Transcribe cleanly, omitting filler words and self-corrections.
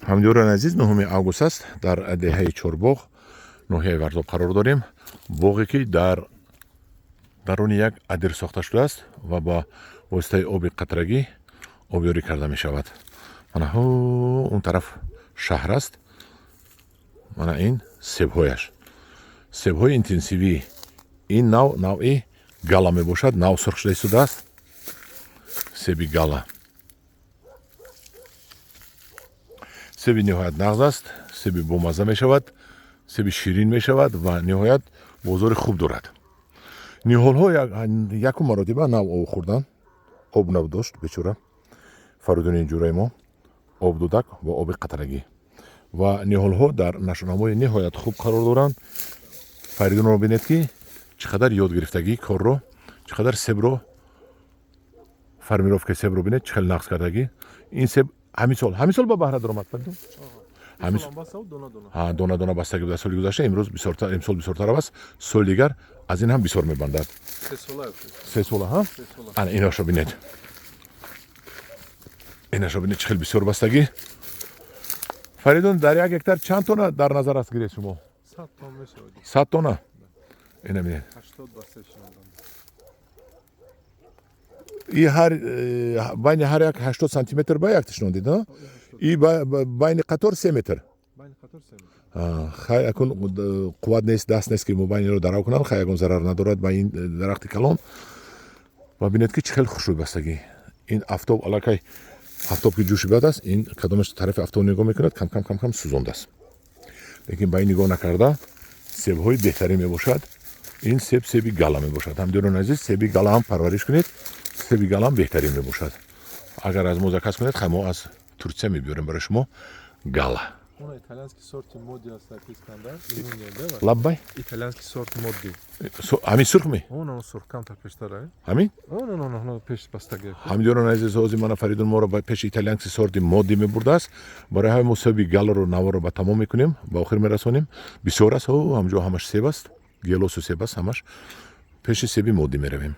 Ҳамдиёрони азиз, 9 август аст, дар деҳаи Чорбоғ, ноҳияи Варзоб қарор дорем. Боғе ки дар даруни як адир сохта шудааст ва ба воситаи оби қатрагӣ обёрӣ карда мешавад. Мана он тараф шаҳр аст. Мана ин себҳояш, себҳои интенсивӣ. Ин нав навъи Гала мебошад, нав сурх шуда истодааст, себи Гала. Себи ниҳоят нағз аст, себи бомазза мешавад, себи ширин мешавад ва ниҳоят бозори хуб дорад. Ниҳолҳо якум маротиба нав об хӯрдан, об нав дошт бечора Фаридуни ҷураи мо, об додак ва оби қатрагӣ, ва ниҳолҳо дар нашъунамои ниҳоят хуб қарор доранд. Фаридунро бинед, ки чӣ қадар ёд гирифтагӣ корро, чӣ қадар себро, формировкаи себро бинед, чӣ хел нағз кардагӣ. Ин себ ҳамин сол ба баҳра даромад, Фаридун? Дона дона бастагӣ буда соли гузашта, имрӯз бисёртар, имсол бисёртар аст, соли дигар аз ин ҳам бисёр мебандад. 3 сола ҳа. Ана инашо бинед, инашо бинед, чӣ хел бисёр бастагӣ. Фаридун, дар 1 гектар чанд тонна дар назар аст гиред шумо? 100 тонна. Ина бинед, и ҳар байни ҳар як 80 сантиметр ба як тишнондид, и байни қатор 3 метр. Хай, акун қувват нест, даст нест, ки мо байниро дарав кунам. Хай, ягон зарар надорад ба ин дарахти калон. Ва бинед, ки чӣ хел хушрӯй бастагӣ. Ин афтоб аллакай, афтоб ки ҷӯши бад аст, ин кадомаш тарафи афтоб нигоҳ мекунад, кам кам кам кам сӯзондааст, лекин ба ин нигоҳ накарда, себҳои беҳтарин мебошад. Ин себ себи Гала мебошад. Ҳамдиёрони азиз, себи Гала ҳам парвариш кунед, себи Гала ҳам беҳтарин мебошад. Агар аз мо заказ кунед, хай, мо аз Турсия мебиёрем барои шумо Гала. Итальянский сорти Моди аст, Искандар. Лаббай? Итальянский сорт Моди. Ҳамин сурх ми? Он сурх камтар пештар. Ҳамин? Он пеш бастагӣ. Ҳамдиёрони азиз, ҳозир мана Фаридун моро ба пеши итальянский сорти Моди мебурдааст. Барои ҳамин мо себи Галаро наворо ба тамом мекунем, ба охир мерасонем. Бисёр аст, ҳамҷо ҳамаш себ аст, гелосу себ аст ҳамаш. Пеши себи Моди меравем.